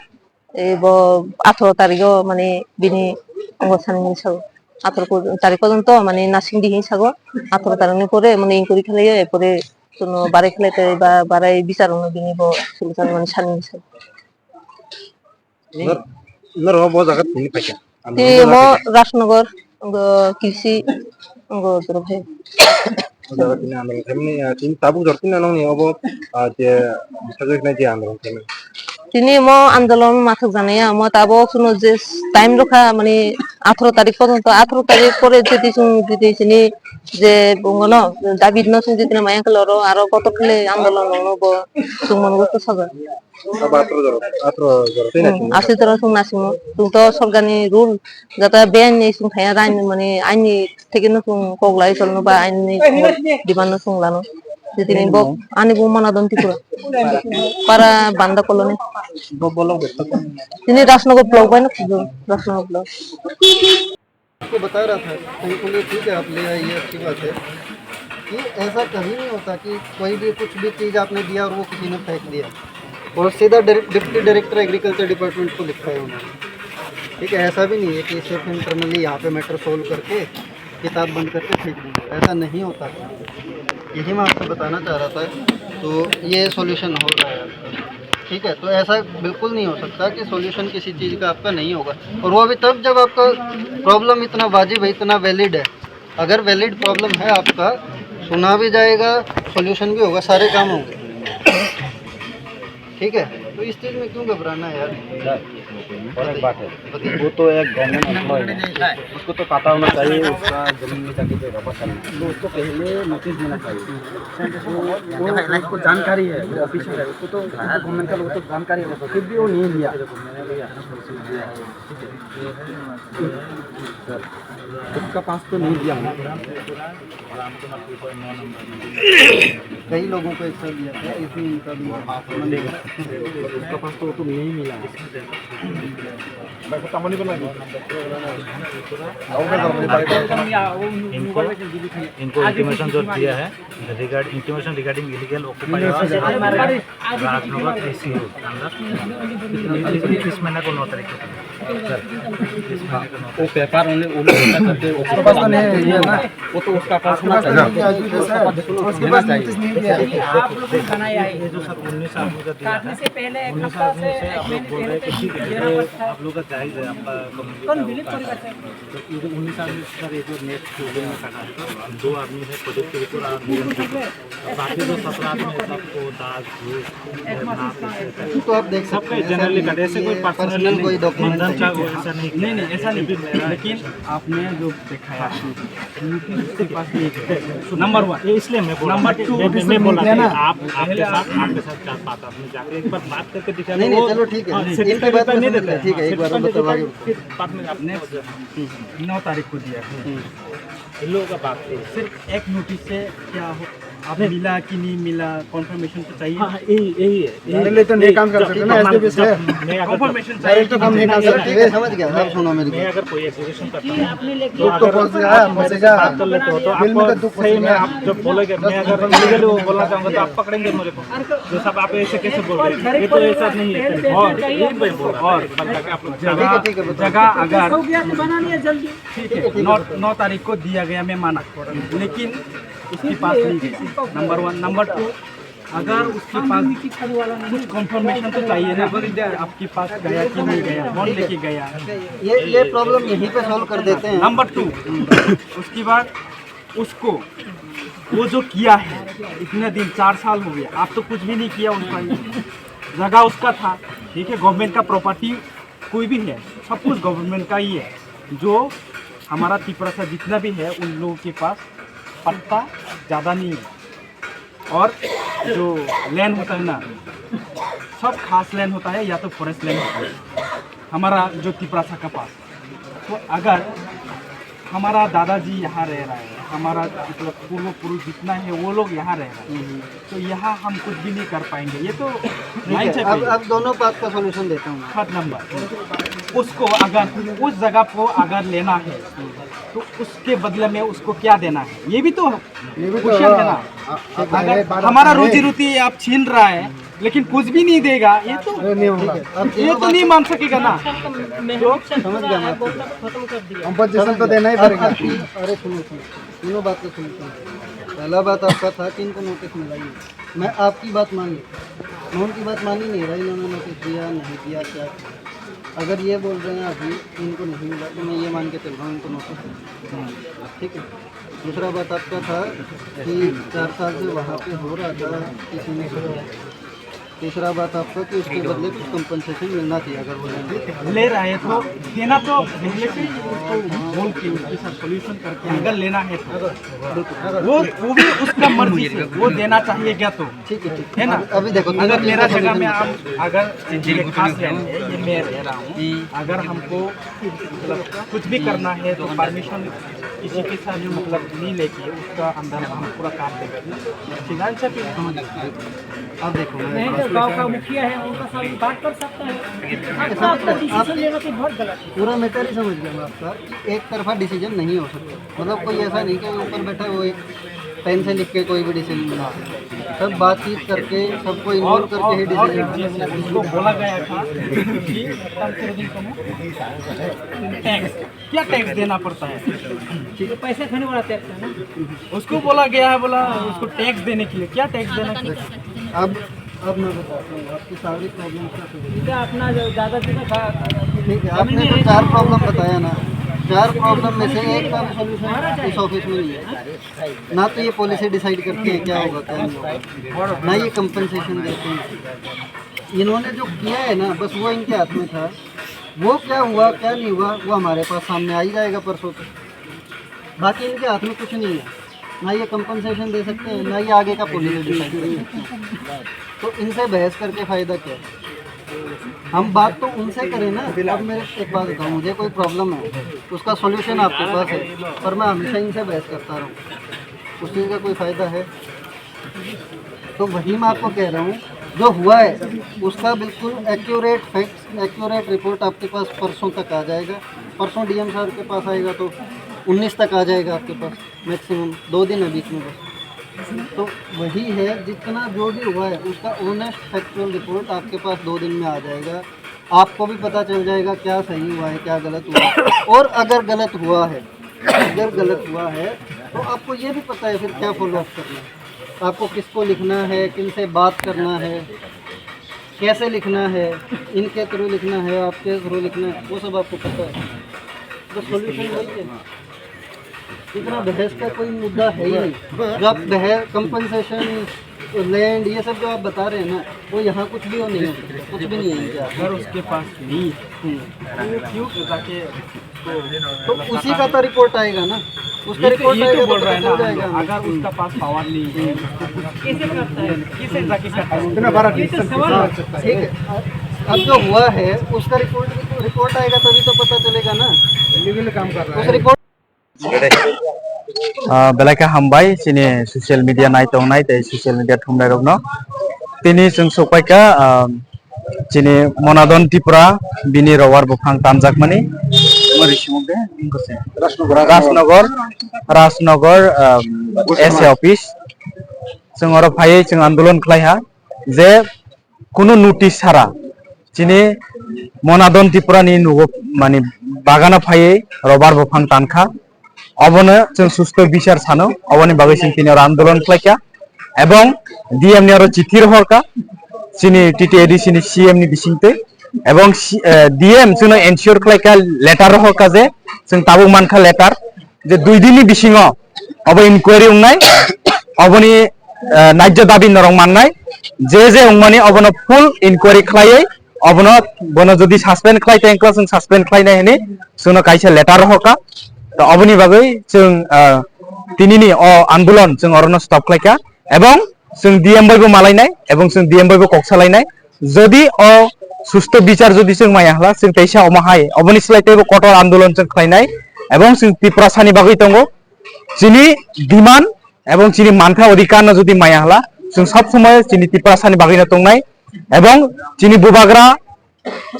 e, bo atharo tarikgo mane bini ongo sanini sao, atharo tarik porjonto mane nasing di hinwi sago, atharo tarikni pore mane inquiry khlaiyo, e pore chwngno barai khlai tei ba barai bichar wngno bini bo solution mane sanini sao. Nor-, norok bo jaga tini phaikha? Tini bo mo jaga Rajnagar, ngo Kisi, ngo Jorophai. O jaga tini andolon khaimani, ah, tini tabuk jora tini nangni obo, ah, je bwsajwk nai je andolon khaimani. Tini mo andolon mathok janaya, mo tabuk chwngno je time rwkha, mani atharo tarik porjonto, atharo tarik pore jodi chwng jodi chini je bungono, David no chwng jodi maya khe oro aro kotor khe andolon nangno bo chwng mano khe sajak. Abo atharo jora, atharo jora tei Hmm, naisingmo. Aswk jora chwng naisingmo. Chwng to sorkarni rule, jata biyang ni chwng thaya raini mani aini theke no chwng kok lai tongno ba aini demand no chwng lano. Tini bo, ani bo mana don Tripura. Para Banda Colony. Bo bolok betha. Tini Rajnagar block bai no khujur, Rajnagar block. आपको बता रहा था, thankfully ठीक है, आप ले आई, ये अच्छी बात है कि ऐसा कभी नहीं होता कि कोई भी कुछ भी चीज़ आपने दिया और वो किसी ने फेंक दिया और सीधा डायरे-, डिप्टी डायरेक्टर एग्रीकल्चर डिपार्टमेंट को लिखा है उन्होंने। ठीक है, ऐसा भी नहीं है कि सिर्फ इंटरनली यहाँ पे मैटर सॉल्व करके किताब बंद करके फेंक देंगे, ऐसा नहीं होता। यही मैं आपको बताना चाह रहा था, तो ये सॉल्यूशन हो रहा है आपका। ठीक है, तो ऐसा बिल्कुल नहीं हो सकता कि सॉल्यूशन किसी चीज़ का आपका नहीं होगा। और वो भी तब, जब आपका प्रॉब्लम इतना वाजिब है, इतना वैलिड है। अगर वैलिड प्रॉब्लम है आपका, सुना भी जाएगा, सॉल्यूशन भी होगा, सारे काम होंगे। ठीक है, तो इस चीज़ में क्यों घबराना है यार? सर, और एक बात है, वो तो एक गवर्नमेंट एम्प्लॉय है, उसको तो पता होना चाहिए उसका जमीन में जाके जो रबर करना है, तो उसको पहले नोटिस देना चाहिए। वो, वो, उसको जानकारी है, वो ऑफिसर है, उसको तो, उसको तो गवर्नमेंट का लोगों को जानकारी है, फिर भी वो नहीं लिया। उसका पास तो नहीं दिया हूँ। कई लोगों को एक साथ दिया था, इसमें इनका भी। उसका पास तो, तो नहीं मिला। इनको, इनको इंटीमेशन जो दिया है, regard, intimation regarding illegal occupy of Rajnagar कृषि अंदर इस महीने को नौ तारीख को। वो पेपर उन्हें, उन्हें उसका करके, उसके पास तो नहीं है, ये ना। वो तो उसका पास होना चाहिए। उसके पास नोटिस नहीं दिया है। ये जो सब उन्नीस आदमी का दिया है, उन्नीस आदमी से आप लोग बोल रहे हैं कि ठीक है, आप लोग का जायज है, आपका कम्युनिटी का होता है। तो ये जो उन्नीस आदमी, सर, ये जो नेक्स्ट प्रोग्राम में कटा है, दो आदमी है, प्रदीप तिवारी और निरंजन तिवारी। बाकी जो सत्रह आदमी है, सबको दास, घूस, तो आप देख सकते हैं, जनरली कटे, ऐसे कोई पर्सनल कोई डॉक्यूमेंट नहीं। ऐसा नहीं, नहीं, ऐसा नहीं। लेकिन आपने जो दिखाया, उसके पास नहीं है। Number one. ये इसलिए मैं बोला, नंबर टू, मैं, मैं बोला कि ना, आप, आपके साथ, आपके साथ चार पांच आदमी जाके एक बार बात करके दिखा दो। नहीं, नहीं, चलो, ठीक है। हाँ, इनकी बात नहीं देते, ठीक है, एक बार बताओ आगे। फिर बाद में आपने नौ तारीख को दिया है। इन लोगों का बात है। सिर्फ एक नोटिस से क्या हो, आप मिला कि नहीं मिला, कंफर्मेशन तो चाहिए। हाँ, हाँ, यही, यही है। डायरेक्ट तो नहीं काम कर सकते ना, एसडीपी से। मैं अगर कंफर्मेशन चाहिए तो काम नहीं कर सकते। ठीक है, समझ गया। अब सुनो मेरी बात। मैं अगर कोई एग्जीक्यूशन करता हूँ, दुख तो पहुंचेगा, पहुंचेगा। बात कर लेते हो तो आपको सही में आप जब बोलेंगे, मैं अगर लीगली वो बोलना चाहूँगा तो आप पकड़ेंगे मेरे को। जो सब आप ऐसे कैसे बोल रहे हैं, ये तो ऐसा नहीं है। और यही मैं बोल रहा हूँ, और जगह, जगह अगर ठीक है, नौ, नौ तारीख को दिया गया, मैं माना, लेकिन उसके पास नहीं गया, नंबर वन। नंबर टू, अगर उसके पास कुछ कंफर्मेशन तो चाहिए ना, आपके पास गया कि नहीं गया, कौन लेके गया। ये, ये प्रॉब्लम यहीं पे सॉल्व कर देते हैं। नंबर टू, उसके बाद उसको वो जो किया है इतने दिन, चार साल हो गया, आप तो कुछ भी नहीं किया उसका। जगह उसका था, ठीक है, गवर्नमेंट का प्रॉपर्टी कोई भी है, सब कुछ गवर्नमेंट का ही है। जो हमारा तिपरासा जितना भी है, उन लोगों के पास पट्टा ज़्यादा नहीं है। और जो लैंड होता है ना, सब खास लैंड होता है या तो फॉरेस्ट लैंड होता है हमारा जो तिपरासा का पास। तो अगर हमारा दादाजी यहाँ रह रहा है, हमारा मतलब पूर्वपुरुष जितना है वो लोग यहाँ रह रहे हैं, तो यहाँ हम कुछ भी नहीं कर पाएंगे। ये तो ठीक है, अब, अब दोनों बात का सॉल्यूशन देता हूँ मैं। थर्ड नंबर, उसको अगर उस जगह को अगर लेना है तो उसके बदले में उसको क्या देना है, ये भी तो ये भी तो क्वेश्चन है ना। अगर हमारा रोजी रोटी आप छीन रहा है लेकिन कुछ भी नहीं देगा, ये तो अरे नहीं होगा। ये तो नहीं मान सकेगा ना। समझ गया मैं। खत्म कर दिया। कंपनसेशन तो देना ही पड़ेगा। अरे सुनो, सुनो, सुनो बात तो सुनो, सुनो। पहला बात आपका था कि इनको नोटिस मिला ही नहीं। मैं आपकी बात मान ली, मैं उनकी बात मान ही नहीं रहा, इन्होंने नोटिस दिया, नहीं दिया, क्या किया। अगर ये बोल रहे हैं अभी इनको नहीं मिला, तो मैं ये मान के चल रहा हूँ इनको नोटिस है। ठीक है, दूसरा बात आपका था कि चार साल से वहाँ पे हो रहा था, किसी ने सुना। तीसरा बात आपका कि उसके बदले कुछ कंपनसेशन मिलना चाहिए अगर वो लेंगे। ले रहा है तो देना तो पहले से ही उसको बोल के उसके साथ सॉल्यूशन करके अगर लेना है तो वो, वो भी उसका मर्जी से वो देना चाहिए क्या तो ठीक है, ठीक है। है ना? अभी, अभी देखो, अगर मेरा जगह में आप, अगर ये खास लैंड है, ये मैं रह रहा हूँ, अगर हमको मतलब कुछ भी करना है तो परमिशन किसी के साथ मतलब नहीं लेके उसका अंदर हम पूरा काम करेंगे। फिनांशियल भी समझ सकते हैं। अब देखो, मैं मैं तो गांव का मुखिया है, उनका साथ बात कर सकता है। अपना, अपना डिसीजन लेना तो बहुत गलत है। पूरा मैटर ही समझ गया मैं आपका। एक तरफा डिसीजन नहीं हो सकता। मतलब कोई ऐसा नहीं कि ऊपर बैठा वो एक पेन से लिख के कोई भी डिसीजन बना सकता है। सब बातचीत करके, सबको इन्वॉल्व करके ही डिसीजन। उसको बोला गया था कि टैक्स, क्या टैक्स देना पड़ता है? ठीक है, पैसा खाने वाला टैक्स है ना। उसको बोला गया है, बोला उसको टैक्स देने के लिए। क्या टैक्स देना? अब अब मैं बताता हूँ आपकी सारी प्रॉब्लम का सॉल्यूशन। ठीक है, आपने तो चार प्रॉब्लम बताया ना, चार प्रॉब्लम में से एक का भी सॉल्यूशन इस ऑफिस में नहीं है। ना तो ये पॉलिसी डिसाइड करती है क्या होगा, क्या नहीं होगा, ना ये कंपनसेशन देते हैं। इन्होंने जो किया है ना, बस वो इनके हाथ में था। वो क्या हुआ, क्या नहीं हुआ, वो हमारे पास सामने आ ही जाएगा परसों तक। बाकी इनके हाथ में कुछ नहीं है, ना ये कंपनसेशन दे सकते हैं, ना ये आगे का पॉलिसी डिसाइड कर सकते हैं। तो इनसे बहस करके फ़ायदा क्या है? हम बात तो उनसे करें ना। अब मेरे एक बात बताओ, मुझे कोई प्रॉब्लम है, उसका सॉल्यूशन आपके पास है, पर मैं हमेशा इनसे बहस करता रहूँ, उस चीज़ का कोई फ़ायदा है? तो वही मैं आपको कह रहा हूँ, जो हुआ है उसका बिल्कुल एक्यूरेट फैक्ट्स, एक्यूरेट रिपोर्ट आपके पास परसों तक आ जाएगा। परसों डीएम साहब के पास आएगा तो उन्नीस तक आ जाएगा आपके पास, मैक्सिमम दो दिन है बीच में बस। तो वही है, जितना जो भी हुआ है उसका ऑनेस्ट फैक्चुअल रिपोर्ट आपके पास दो दिन में आ जाएगा। आपको भी पता चल जाएगा क्या सही हुआ है, क्या गलत हुआ है। और अगर गलत हुआ है, अगर गलत हुआ है तो आपको ये भी पता है फिर क्या फॉलो अप करना है, आपको किसको लिखना है, किन से बात करना है, कैसे लिखना है, इनके थ्रू लिखना है, आपके थ्रू लिखना है, वो सब आपको पता है। तो सॉल्यूशन वही है। इतना बहस का कोई मुद्दा है ही नहीं। जो आप बहस, कंपनसेशन, लैंड, ये सब जो आप बता रहे हैं ना, वो यहाँ कुछ भी हो नहीं हो सकता, कुछ भी नहीं है इनके हाथ में। अगर उसके पास नहीं है, हम्म। तो क्यों जाके तो उसी का तो रिपोर्ट आएगा ना, उसका ये तो, रिपोर्ट ये तो आएगा बोल तो रहा है पता ना, चल जाएगा हमें। अगर उसका पास पावर नहीं है, तो कैसे करता है? कैसे जाके करता है? इतना बड़ा ये तो डिसीजन सवाल कैसे है। हो सकता है? ठीक है, अब जो हुआ है उसका रिपोर्ट, रिपोर्ट आएगा तभी तो पता चलेगा ना। लीगल काम कर रहा उस है। Report Ah, belai khe hambai chini social media nai tongnai tei social media thumnairokno. Tini chwng sokpaikha, ah, chini Monadon Tripura, bini robar buphang tanjakmani. Rajnagar, Rajnagar, ah, S A office. Chwng oro phaiwi chwng andolon khlaiha je kunu notice sara chini Monadon Tripura ni nugo mani bagano phaiwi robar buphang tankha. Obono chwng susto bichar sano, oboni bagwi chwng tini oro andolon khlaikha. Ebong D M ni oro chithi rohorkha chini T T A D C ni C M ni bisingtwi. Ebong si-, eh, D M chwngno ensure khlaikha, letter rohorkha je chwng tabuk mankha letter je dui din ni bisingo obo inquiry wngnai, oboni, eh, naijak dabi norok mannai, je je wngmani obono full inquiry khlaiwi, obono, bono jodi suspend khlai tei wngkha, chwng suspend khlainai hwnwi chwngno kaisa letter rohorkha. To oboni bagwi chwng, ah, tinini o andolon chwng orono stop khlaikha, ebong chwng D M bai bo malainai, ebong chwng D M bai bo kok salainai. Jodi o susto bichar jodi chwng maya hwla, chwng teisa omo hai, oboni slai teibo kotor andolon chwng khlainai, ebong chwng Tiprasani bagwi tongo. Chini demand ebong chini mantha odhikar no jodi maya hwla, chwng sob somoi chini Tiprasani bagwi no tongnai, ebong chini bubagra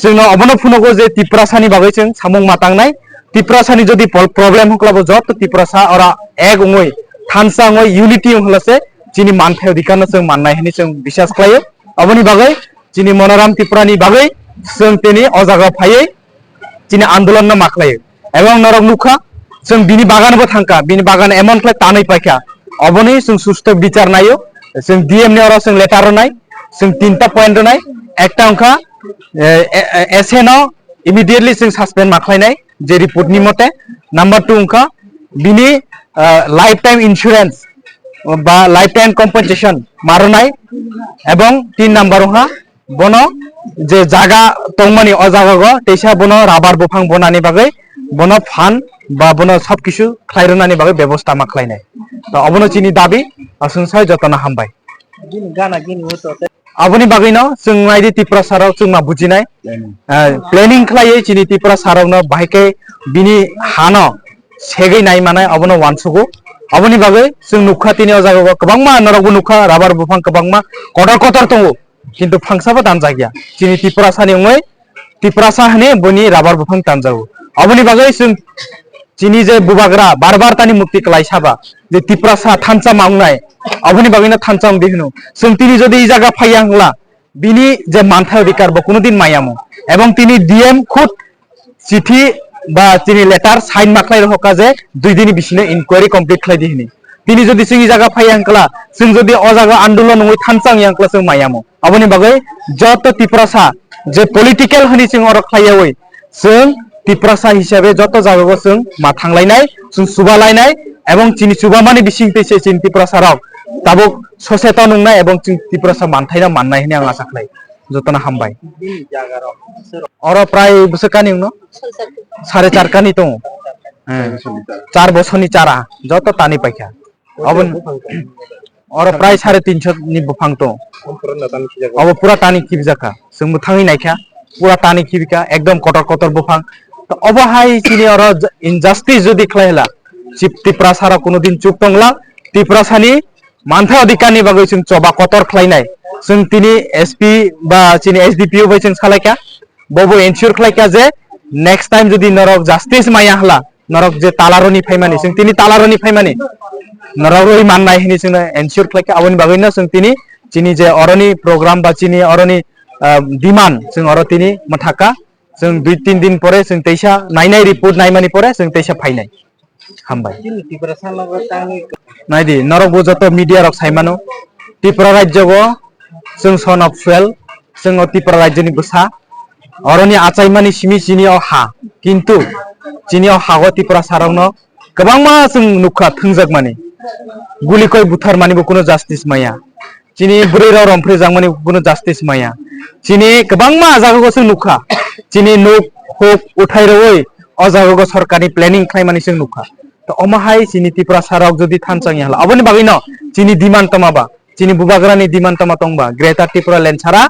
chwngno obono phunugo je Tiprasani bagwi chwng samung ma tangnai. Tiprasani jodi pol-, problem hwnkla bo joto Tiprasa ora ek wngwi, thansa wngwi, unity wng hwla se chini mantha odhikar no chwng mannai hwnwi chwng biswas khlaio. Oboni bagwi chini Monoram Tripura ni bagwi chwng tini o jaga phaiwi chini andolon no ma khlai. Ebong norok nukha, chwng bini bagan bo thangkha, bini bagan emon khlai tanwi paikha. Oboni chwng susto bichar naio, chwng D M ni oro chwng letter rwnai, chwng tinta point rwnai, ekta wngkha, eh, eh, eh, S A no immediately chwng suspend ma khlainai, je report ni mote. Number two wngkha, bini, eh, lifetime insurance ba lifetime compensation ma rwnai, ebong tin number wngkha, bono je jaga tongmani o jagago teisa bono rabar buphang bonani bagwi bono phan ba bono sob kisu khlai rwnani bagwi bebosta ma khlainai. To obono chini dabi, aswng sai jotono hambai. Aboni bagwino chwng naidi Tiprasa rok chwng ma bujinai, ah, planning khlaiwi chini Tiprasa rokno bahai khe bini hano segwi nai manai obono uansugo. Aboni bagwi chwng nukha tini o jagao kwbangma norokbo nukha rabar buphang kwbangma kotor kotor tongo. Kintu phangsabo tanjakya. Chini Tiprasani wngwi Tiprasa hwnwi boni rabar buphang tanjago. Aboni bagwi chwng chini je bubagra bar bar tani mukti kwlai saba je Tiprasa thansa ma wngnai, aboni bagwino thansa wngdi hwno. Chwng tini jodi i jaga phaiya hwngla bini je mantha odhikar bo kuno din maya mu. Ebong tini D M khud chithi ba chini letter sign ma khlai rohorkha je dui dini bisino inquiry complete khlai di hwnwi. Tini jodi chwng i jaga phai yang kla, chwng jodi o jaga andolon wngwi thansa wng yang kla chwng maya mo. Aboni bagwi joto Tiprasa je political hwnwi chwng oro khlai yawi, chwng Tiprasa hisabe joto jaga o chwng ma thanglainai, chwng chuba lainai, ebong chini chuba mani bising twi se chini Tiprasa rok tabuk soseton wngnai ebong chwng Tiprasa manthaino mannai hwnwi ang acha khlai. Jotono hambai. Oro prai bwswk kani wngno? Sare char kani tongo. Eh, char bosoni chara joto tani paikha. Abon oro prai sare tinso ni buphang tongo. Obo pura tani khibjaka. Chwngbo thangwi naikha. Pura tani khibika. Ekdom kotor kotor buphang. To obo hai chini oro injustice jodi khlai hla, Tiprasa rok kuno din chuk tongla. Tiprasani mantha adhikar ni bagwi chwng choba kotor khlainai. Chwng tini S P ba chini S D P O bai chwng salaikha, bobo ensure khlaikha je next time jodi norok justice maya hla, norok je talaroni phaimani, chwng tini talaroni phaimani, norok rwi mannai hini chwngno ensure khlaikha. Aboni bagwino chwng tini chini je oroni program ba chini oroni, ah, demand chwng oro tini mwthaka. Chwng dui tin din pore chwng teisa nainai, report naimani pore chwng teisa phainai. Hambai. Naidi, norok bo joto media rok saimano, Tripura rajyo go chwng son of soil, chwng o Tripura rajyo ni bwsa, oroni achaimani simi chini o ha, kintu chini o ha o Tiprasa rokno kwbangma chwng nukha thwngjakmani, guli koi butharmani bo kuno justice maya. Chini bwrwi rok romphri jakmani kuno justice maya. Chini kwbangma jaga o chwng nukha. Chini nuk huk uthai rwi o jaga o sorkar ni planning khlaimani chwng nukha. To omo hai chini Tiprasa rok jodi thansa wngya hla, aboni bagwi no chini demand toma ba, chini bubagra ni demand toma tongba, Greater Tripura Land sara,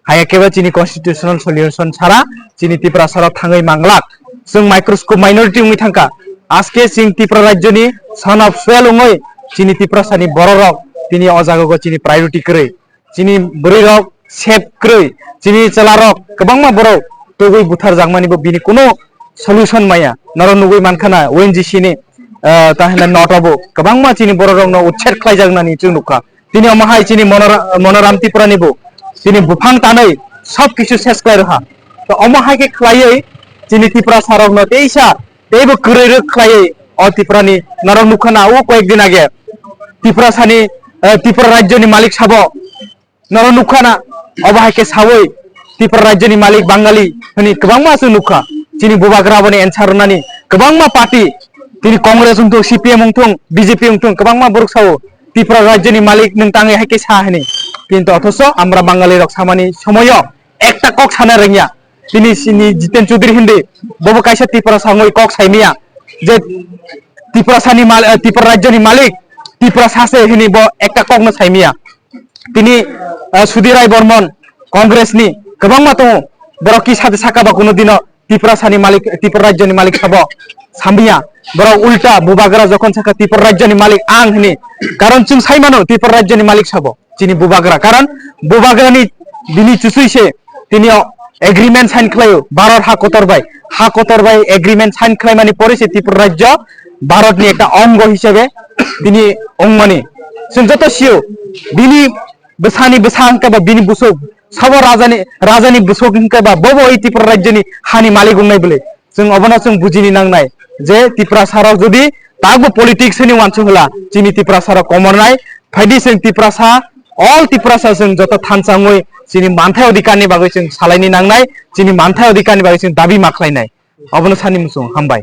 hai khe ba chini constitutional solution sara, chini Tiprasa rok thangwi manglak. Chwng microscope minority wngwi thangkha. Aske chwng Tripura rajyo ni son of soil wngwi chini Tiprasa ni borok rok tini o jaga o chini priority kwrwi. Chini bwrwi rok sep kwrwi, chini chwla rok kwbangma borok tugwi buthar jakmani bo bini kuno solution maya. Norok nugwi mankha na O N G C ni, ah, tahina note o bo kwbangma chini borok rokno utset khlai jaknani chwng nukha. Tini omo hai chini Monora-, Monoram Tripura ni bo chini buphang tanwi sob kisu ses khlai rwha. To omo hai khe khlaiwi chini Tiprasa rokno teisa teibo kwrwi rwk khlaiwi o Tripura ni norok nukha na o koyek din age Tiprasa ni, eh, Tripura rajyo ni malik sabo norok nukha na, obo hai khe sawi Tripura rajyo ni malik Bangali hwnwi kwbangma chwng nukha. Chini bubagra boni answer rwnani kwbangma party, tini Congress wngthung, C P M wngthung, B J P wngthung, kwbangma borok sao Tripura rajyo ni malik nwng tangwi hai khe sa hwnwi. Kintu othoso amra Bangali rok samani somoyo ekta kok sana rwngya. Tini sini Jiten Chaudhary hindi, bobo kaisa Tiprasa wngwi kok saimaya je Tiprasa ni mal-, eh, Tripura rajyo ni malik Tiprasa se hwnwi bo ekta kokno saimaya. Tini, ah, Sudhir Rai Barman, Congress ni kwbangma tongo, borok kisa de saka ba kuno dino Tiprasa ni malik, Tripura rajyo ni malik sabo samya. Borok ulta bubagra jokhon saka Tripura rajyo ni malik ang hini, karon chwng sai mano Tripura rajyo ni malik sabo chini bubagra, karon bubagra ni bini chusui se tini o agreement sign khlaio Bharat ha kotor bai, ha kotor bai agreement sign khlai mani pore se Tripura rajyo Bharat ni ekta ongo hisabe tini ongmani. Chwng joto sio bini bwsani bwsa hwnkhe ba bini busuk sabo rajani, rajani busuk hwnkhe ba bobo oi Tripura rajyoni hani malik wngnai bwle. Chwng obono chwng bujini nangnai je Tiprasa rok jodi takbo politics ni wansuk hwla chini Tiprasa rok komornai, phaidi chwng Tiprasa, all Tiprasa chwng joto thansa wngwi chini manthai odhikar ni bagwi chwng salaini nangnai, chini manthai odhikar ni bagwi chwng dabi ma khlainai. Obono sani muchung, hambai.